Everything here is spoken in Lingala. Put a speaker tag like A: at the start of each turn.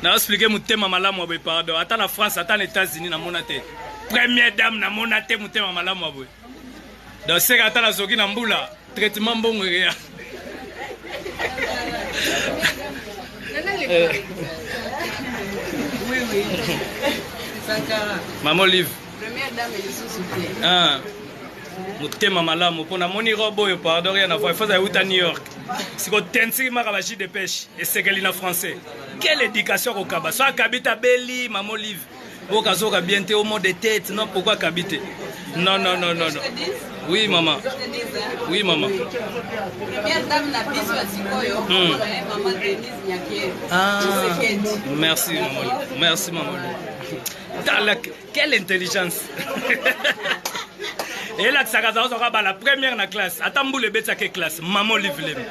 A: Na expliquer motema malamu ya boye pardon. Ata na France, ata na États-Unis namona te. Première dame namona te motema malamu ya boye. Donc seka ata nazoki na mbula, traitement mbongo eya.
B: Oui, oui. Sankara.
A: Maman Olive.
B: Première dame lisusu te.
A: Ah. Motema malamu mpo namoni robe oyo pardon rien à voir. Faut euta New York. Siko tensiki maka ba jus de pêche esekeli na français. Quelle éducation kokaba. So akabi ta beli Maman Olive. Oka zoka bien te au mot de tête. Non pourquoi akabi te? Non non non non non. Oui maman. Oui maman.
B: Première dame na biso ya sikoyo, maman Denise Nyakeru.
A: Ah. Merci maman. Merci maman. Tala quelle intelligence. elakisaka za ozwaka bala première na classe ata mbula ebetiaka classe mama Olive Lembe.